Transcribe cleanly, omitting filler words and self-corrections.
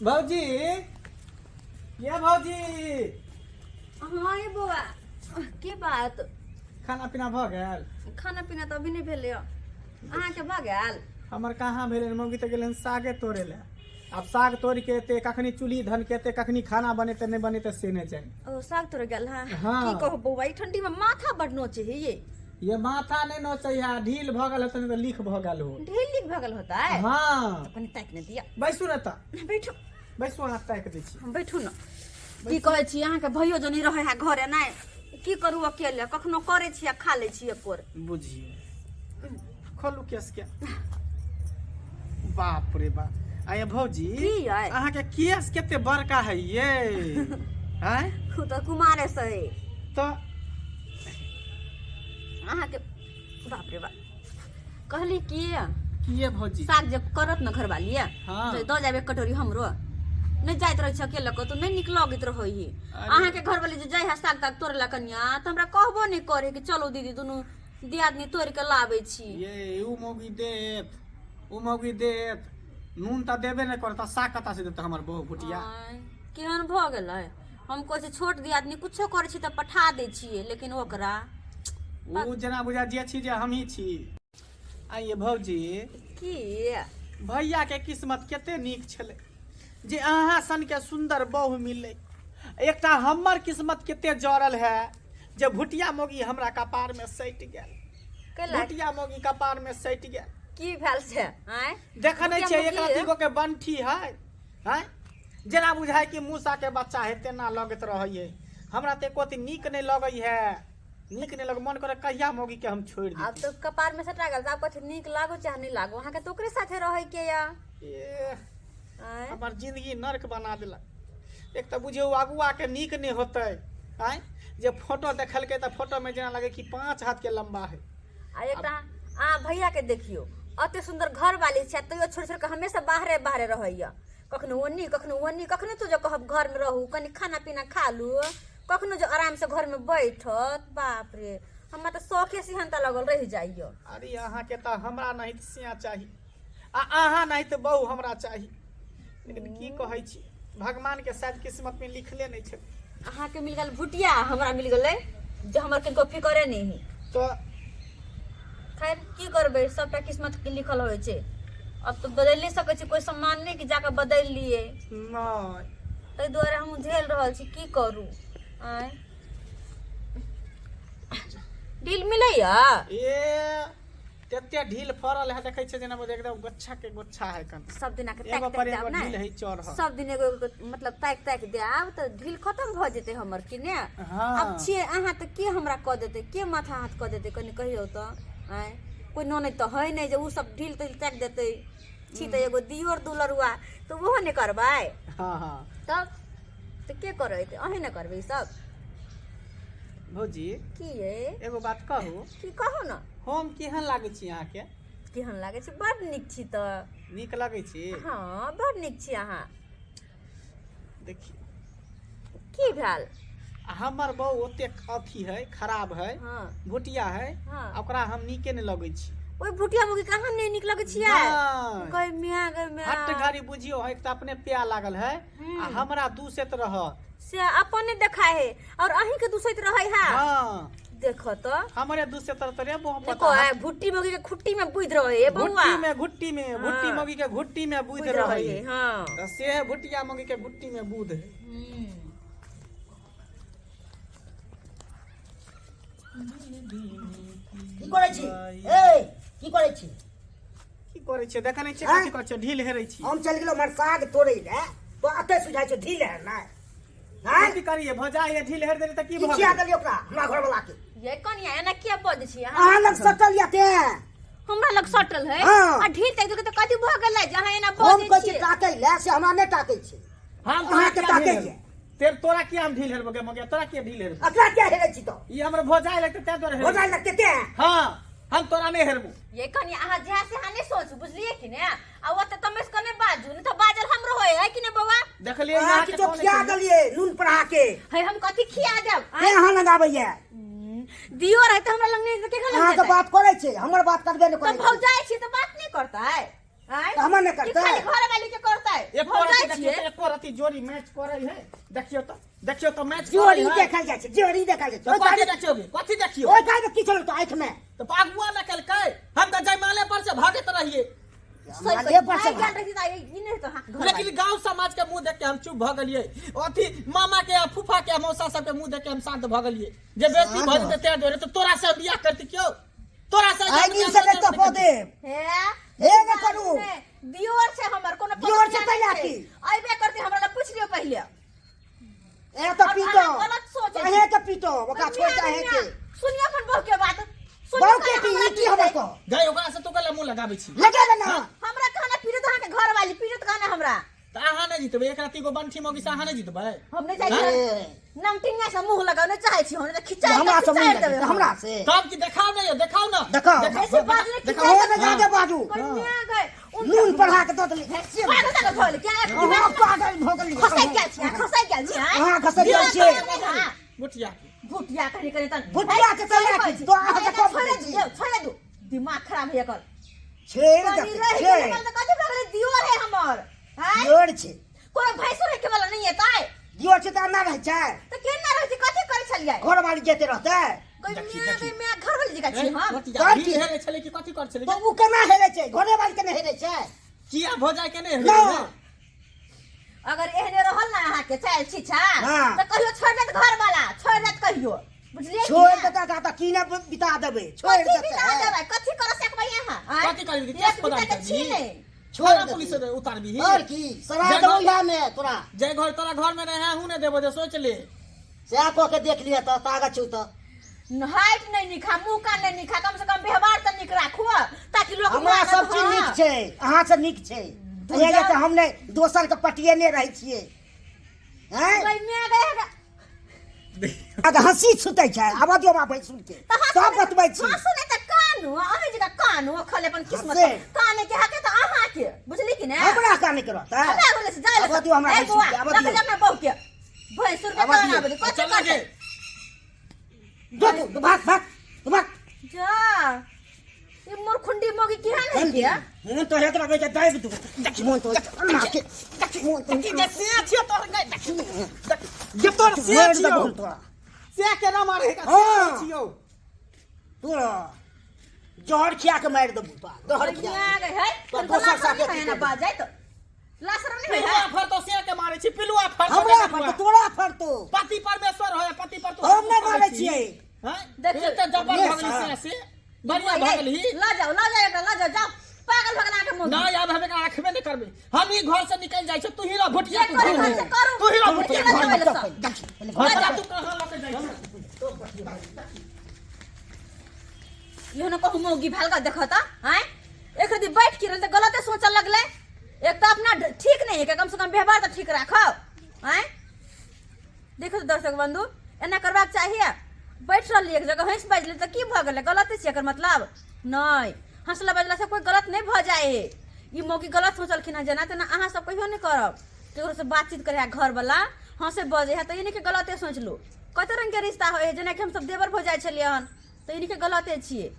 भौजी, ये भौजी। हाँ ये बौआ, के बात? खाना पीना भऽ गेल? खाना पीना तऽ अभी नहि भेलै। अहाँके भऽ गेल? हमर कहाँ भेलै, मौगी तऽ गेलै हन सागे तोड़े लए। आब साग तोड़ि के एतै, कखनी चूल्ही धनकेतै, कखनी खाना बनेतै नहि बनेतै से नहि जानि। ओ साग तोड़े गेल हँ? हाँ। की कहू बौआ, ई ठंडी में माथा बड नोचे है ये। ये माथा नहि नोचै है, ढील भऽ गेल हेतै, नहि तऽ लीक भऽ गेल हो। ढील लीक भऽ गेल होतै? हाँ। कनि ताकि नहि दिअ। बैसू ने तऽ। बैठू। बैसू, अहाँ ताकि दै छी। हम बैठू ने। की कहै छी, अहाँके भैयो जनी रहै है घरे नहि, की करू अकेले? कखनो करै छी आ खा लै छी एको। बुझिए, खोलू केस के। बाप रे बाप, आये भौजी। की यै? अहाँके केस कते बड़का है ये, आँय? उ तऽ कुमारे से है। तऽ अहाँके बाप रे बाप, कहली की किए भौजी? साग जे करत ने घरवाली, हाँ। तऽ दऽ जाबे कटोरी हमरो। नहि जाइत रहै छै अकेले कतौ, नहि नीक लगैत रहै है। अरे। अहाँके घरवाली जे जाइ है साग ताग तोड़े ला कनिया, तऽ हमरा कहबो नहि करे कि चलो दीदी, दुनू दियादनी तोड़ि के लाबै छी। ये उ मौगी देत, उ मौगी देत, नून तऽ देबे नहि करत, साग कतऽ से देत हमर बहु भुटिया? आँय, केहन भऽ गेलै? हम कहै छी छोट दियादनी कुछो करै छी तऽ पठा दै छियै, लेकिन ओकरा उ जेना बुझा जे छी जे हमही छी। आइये भौजी। की? भैया के किस्मत कते नीक छलै जे अहाँ सन के सुंदर बहु मिललै। एकटा हमर किस्मत कते जड़ल है जे भुटिया मोगी हमरा कपार में सटि गेल। कैला? भुटिया मोगी कपार में सटि गेल। की भेल छै आँय? देख नहि भुटिया छै एक मोगी? रत्ती गो के बंठी है, आँय, जेना बुझाय कि मूसा के बच्चा है तेना लगैत रहै। हमरा तऽ एको नीक नहि लगै है, नीक नहि लग, मन करे कहिया मौगी के हम छोड़ि आब दी। तऽ कपार में सटा गेल तऽ आब कथी नीक लागो चाहे नहि लागो, अहाँके तऽ ओकरे साथे रहै के या। एह, आँय? हमर जिंदगी नर्क बना देलक। एक तऽ बुझियौ अगुआ के नीक नहि होतै, आँय, जे फोटो देखलकै तऽ फोटो में जेना लगै कि 5 हाथ के लंबा है। आ एकटा अहाँ भैया के देखियौ, अते सुंदर घर वाली छै तैयो छोड़ि छोड़ि के हमेशा बाहरे बाहरे रहैया। कखनो ओन्नी, कखनो ओन्नी। कखनो तो जो कहब घर में रहू, कनि खाना पीना खा लू, कखनो जो आराम से घर में बैठत, बाप रे, हमरा तऽ शौखे सिहनता लगल रहि जाइया। अरे अहाँके तऽ हमरा नहीं तऽ सिया चाही आ अहाँ नहीं तऽ बहु हमरा चाही, लेकिन की कहै छी, भगवान के शायद किस्मत में लिखले नहीं छै। अहाँके मिल गेल भुटिया, हमरा मिल गेलै जे हमर किनको फिकरे नहि है। तऽ खैर, की करबै, सबटा किस्मत के लिखल होइ छै। अब तऽ बदलि नहि सकै छी कोइ सामान नहि कि जाकऽ बदलि लिए। नहि। ताहि दुआरे हम झेल रहल छी, की करू? आँय, डील मिलैया? ए तते ढील फड़ल है, देखै छै जेना बुझे एकदम गुच्छा के गुच्छा है कन। सब दिना के एगो ताकि पर ताकि एगो देब ढील ने है चढ़ल। सब दिन एगो एगो मतलब ताकि ताकि देब तऽ ढील खतम भऽ जेतै हमर कि ने? हाँ। आब छियै अहाँ तऽ के हमरा कऽ देतै, के माथा हाथ कऽ देतै, कनि कहियौ तऽ? आँय, कोइ ननैद तऽ है नहि जे ओ सब ढील तिल ताकि देतै। छी तऽ एगो दियोर दुलरुआ, तऽ ओहो नहि करबै? हाँ हाँ। तब तऽ के करैत? अहीं ने करबै ई सब। भौजी। की ये? एगो बात कहू? की कहू ने। हम केहन लागै छी अहाँके? केहन लागै छी? बड नीक छी तऽ। नीक लगै छी? हँ, बड नीक छी अहाँ। देखियौ। की भेल? आ हमर बहु ओतेक अथी है, खराब है, भुटिया है। आ ओकरा हम नीके नहि लगै छी। ओहि भुटिया मुगी कहाँ नहि नीक लगै छियै? नहि। गै मियाँ, गै मियाँ। हट घड़ी बुझियौ, एक तऽ अपने पिया लागल है आ हमरा दूसैत रहत। से अपने देखा है और अहीं के दूसैत रहै है? हाँ। देखो तो। हमरे दूसैत रहत रे बहु। देखो। पता है भुट्टी मुगी के खुट्टी में बुझ रहे है बउआ। घुट्टी में, घुट्टी में, भुट्टी मौगी के घुट्टी में बुझ बुझ रहै रहे है। है, हाँ। तऽ से है भुटिया मौगी के घुट्टी में बुध है। की करै छी ए? की करै छी? की करै छियै? देखै नहि छियै? आँय? कथी करै छियै? ढील हेरै छी। हम चलि गेलहुँ हमर साग तोड़ै लए, तो एते सुझाइ छौ ढील है नहि? आँय? कथी करियै भौजाइ, ढील हेर देली तऽ की की भऽ खिया गेलै? देलियै ओकरा, हमरा घरवला के? ये कनिया, एना किया बजै छी अहाँ? अहाँ लग सटल या तें। हमरा लग सटल है? हाँ। आ ढील ताकि देलकै तऽ कथी भऽ गेलै जे अहाँ एना हम बजै कहै छी छियै? ताकै लए, से हमरा नहि ताकै छै। हम तोरा अहाँके किया ताकै ढील ये। हेरबो? ते तोरा किया हम ढील हेरबो गे मगिया? तोरा किया ढील हेरबो? एकरा किया हेरै छी तो? ई हमर भौजाइ लगतै तें तोरा हो हेरबो। जाइ लगते तें। हाँ, हम तोरा नहि हेरबो। ये कनिया, अहाँ जहाँ से अहाँ नहि सोचू, बुझलियै कि ने? आ ओते तमेश के नहि बाजू, नहि तऽ बाजल हमरो होय है कि ने बौआ? देखलियै अहाँ अहाँके किछो कौन खिया छै? देलियै नून पढ़ा के? है, हम कथी खिया देब? तें अहाँ लग आबैया। दियो रहै तऽ हमरा लग नहि, केकर लग अहाँके जेतै? बात करै छै, हमर बात करबे नहि तऽ करै छै। भौजाइ छी तऽ बात नहि करतै? आँय? तऽ हमर नहि ई करतै खाली घर वाली के करतै एको भौजाइ रति छियै देखियौ तऽ एको रति जोड़ी मैच करै है देखियौ तऽ देखियौ तऽ मैच करै जोड़ी है देखल जाइ छै जोड़ी देखल जाइ छै तऽ ओहि कथी गाड़ी देखियौ गे? कथी देखियौ ओहि गाड़ी की चलतो आँखि में तऽ अगुआ ने केलकै हम तऽ जयमाले पर से भागैत रहियै सही माले पर से भागि गेल रही तऽ ई नहि हेतौ हाँ, घर लेकिन गांव समाज के मुंह देख के हम चुप भऽ गेलियै अथी मामा के आ फूफा के आ मौसा सबके मुंह देख के हम शांत भऽ गेलियै जे बेइज्जती भऽ जेतै तें दुआरे तऽ तोरा से बियाह करती क्यों तोरा से आइ दिन से नहि तपो देब हे हे ने करू। दियोर छै हमर कोनो दियोर छै पड़ोसिया तैला नहि की? अयबे करते हमरा लग पूछ लियौ पहिले ए तऽ और पीटो अहाँ गलत सोचै छी। अहें के पीटो ओकरा छोड़ के अहें के सुनियो अपन बहू के बात सुनियो बहू के कहाँ की हमरा ई की हमर पीटतै? को गई ओकरा से तू कला मुंह लगाबै छी लगेबे ना हमरा कहना पीटत अहाँके घर वाली पीटत कहना हमरा तऽ अहाँ नहि जीतबै एक राति गो बंठी मौगी से अहाँ नहि जीतबै हम नहि चाहै छी नमटिंगा से मुंह लगाव नहि चाहै छी हम नहि तऽ खिचाइ हमरा से खिचाइ मुँह देबै लगे, हमरा से तब की देखाउ ने यौ देखाउ ने देखाउ। बेसी बाजू ने देखाउ। खिचाइ अहों ने जादे बाजू कन्या गए नून पढ़ा के दऽ देली पागल तागल भऽ गेलै क्या अहाँ पागल भऽ गेली खसै गेल छी खसै गेल छी अहाँ खसै गेल छियै। बुटिया के भुटिया कहीं कहीं तन भुटिया के चला की, तो अहाँ के कब छोड़े दै छी? दियौ छोड़े दू दिमाग खराब है एकर छेड़ कनी दे रहि छेड़ गेल तऽ कथी भऽ गेलै दियोर है हमर आँय दियोर छै कोनो भैंसो रखे वाला नहीं एतै दियोर छै तऽ एना रहै छै तऽ केना रहै छै कथी करै छलियै घरवाली जेते रहतै कोई देखी, मियाँ देखी। गई मियाँ घर वाली जगह छी हम भतिजा तब भी की? हेरे छलै कि कथी कर छलै तऽ ओ केना हेरे छै घरेवाली के नहि हेरे छै किया भऽ जाय के नहि ना। हेरे अगर एहने रहल ना अहाँ के चाल छी छा हाँ। तऽ कहियो छोड़ देत घर वाला छोड़ देत कहियो बुझलियै कि छोड़ ना? देता तऽ की ना बिता देबै छोड़ कथी देतै बिता देबै कथी कर सकबै अहाँ आँय? कथी करबै? एक केस प्रदान बिता के करबी? छी नहि छोड़ थाना देतै। पुलिस से उतारबी और की सरा जय देबौ घर- इएह मे तोरा जे घर तोरा घर में रहे हूँ नहीं देबो जे सोच ले सएह कऽ के देख लिअ तऽ ताकत छौ तऽ हाइट नहीं निखा मुंह कान नहीं निखा कम से कम व्यवहार तऽ नीक राखू ताकि लोग हमरा मानत, सब चीज हाँ। नीक छै अहाँ से नीक छै दुर्गा- इएह तऽ हम नहि दोसर के पटियेने रहै छियै हैं गई मियाँ गए हगा। आब हँसी छूटै छै आबऽ दियौ हमरा भैंसुर के तऽ हँसू तब नहि- बतबै छी हँसू नहि तऽ कानू अहीं जकाँ कानू खले अपन किस्मत हँसे। काने के हके तऽ अहाँ के बुझली कि ने हमरा काने के रहतै हमरा बोले से जाय आबऽ दियौ हमरा ए भैंसुर बौआ के, आबऽ लऽ दियौ। के जाउ अपना बहू के भैंसुर के आबऽ कान दियौ। आबऽ दियौ कथी चल करतै गे जो तू भाग भाग भाग जा ई मुरखुंडी मोगी केहन है के मोन तो हेतरा बेटा दाबि दू मोन तो अल्लाह के मोन तो देखी जे से छियो तोहर गई देखी देखी जे तोहर से मारि छियो देबौ तोरा से के ना मारे का हाँ। से छियो तोरा जहर खिया के मारि देबू तोरा जहर खिया मियाँ गई है तो तोर दोसर लाशरम साथे नहीं है ना की बाज जाय तो लाशरम नहीं है पिलुआ फरतो से के मारे छी पिलुआ फरतो हमरा फरतो तोरा फरतो पति परमेश्वर होय पति पर तू हम नहि मारै छियै हैं देखियौ। एते जबर ये भऽ गेली साहब। से से बढ़िया भऽ गेली ल जाओ ल जाओ एकरा ल जाओ जाओ पागल भऽ गेल अहाँके मोगी नहीं आब हम एकरा रखबे नहीं करबे हम ई घर से निकल जाइ छै तू ही रह भुटिया जे तू करू घर में। से करू। तू ही रह भुटिया लऽ घर में। जाओ एले सब। घर जा तू कहाँ लऽ के जाइ छै इहो न कहू मौगी भेल का देखो त आँय एक रति बैठ के रहल तऽ गलते सोचऽ लगलै एक तऽ अपना ठीक नहीं है कम से कम व्यवहार तऽ ठीक राखो आँय देखो तऽ दर्शक बंधु एना करबाक चाहिए बैठ रहली एक जगह हँसि बाजि तऽ की भऽ गेलै गलते छै एकर मतलब नहि हँसला बजलासँ कोइ गलत नहि भऽ जाइ है ई मौगी गलत सोचलखिन हँ जेना तेना अहाँ सब कहियो नहि करब ककरोसँ बातचीत करै है घरवला हँसे बजै है तऽ ई नहि कि गलते सोचलू कते रङ्गके रिश्ता होइ है जेनाकि हमसब देवर भऽ जाइ छलियै हन तऽ ई नहि कि गलते छियै।